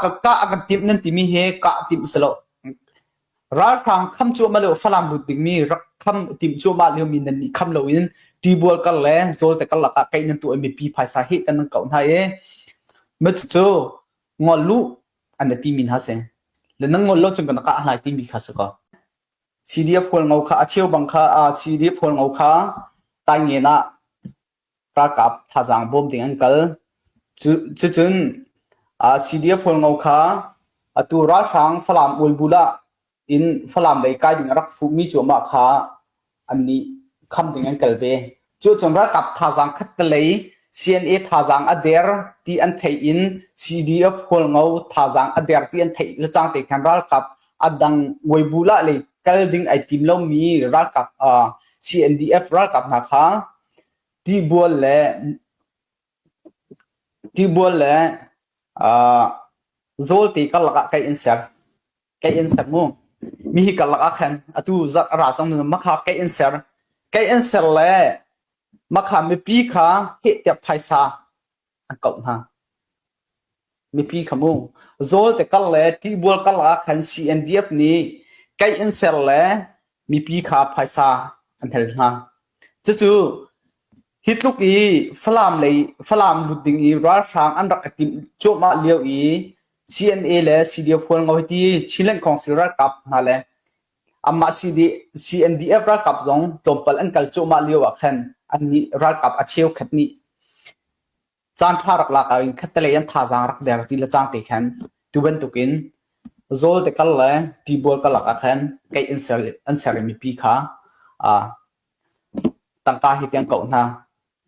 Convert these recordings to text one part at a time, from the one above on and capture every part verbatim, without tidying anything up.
ka, ka a kan tim nan timi he ka tim selo. Ralhrang kham chuah ma lo Falam lut ding mi rak kham tim chuah ma lo mi nan ni kham lo in Tibual kal le Zolte kal laka kei nan tu mipi phaisa he kan nan kau hna e. Ma chu chu ngol lu an na timi hna se. Le nan ngol lo chung kan ka hlai timi kha se ko. C D F Hualngo kha a cheu bang kha a C D F Hualngo kha tai nge na ralkap thazang bawm ding an kal. Cu, cucun, aa, C D F Hualngo kha atu ralhrang Falam uaibula in Falam lei kai ding a rak fuhmi cuahmah kha annih kham ding an kal ve. Cucun ralkap thazang khat ka lei, C N A thazang a der ti an theih in C D F Hualngo thazang a der ti an theih le cangte khan ralkap a dang uaibula lei kal ding ai tim lomi ralkap, aa, C N D F ralkap hna kha Tibual le, Tibual le, aa, Zolte kal lakah kei in ser. Kei in ser mu. Mi hi kal lakah khan atu zarh a ra cang nu makha kei in ser. Kei in ser le makha mipi kha heh tiap phaisa an kau hna. Mipi kha mu. Zolte kal le Tibual kal lakah khan C N D F nih kei in ser le mipi kha phaisa an hel hna. Cucu hi tluk i Falam lei, Falam lut ding i ralhrang an rak a tim cuahmah lio i C N A le C D F Hualngo hi ti Chinland Council ralkap hna le amah C D, C N D F ralkap zong tlawmpal an kal cuahmah lio ah khan annih ralkap a cheu khat nih caan ṭha rak lak ah in khattelei an thazang rak der ti le cangte khan tu bantukin Zolte kal le Tibual kal lakah khan kei an ser, an ser i mipi kha, aa, tangka hi tiang kau hna.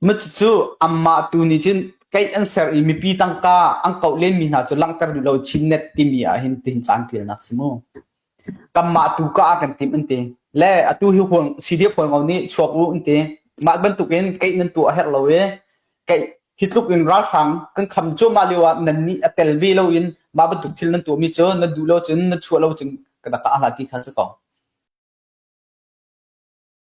Ma cucu amah tu nicun kei an ser i mipi tangka an kau lenmi hna cu langhter duh lo Chinnet timi ah hin tihin caan ṭialnak si mu. Kanmah tu ka a kan tim an ti. Le atu hi huang, C D F Hualngo nih chuak u an ti. Mah bantukin kei nan tu a herh lo i kei hi tluk in ralhrang kan kham cuahmah lio ah nan nih a tel ve lo in mah bantuk thil nan tuahmi cu nan duh lo cun nan chuah lo cun ka dak a hla ti khan si ko.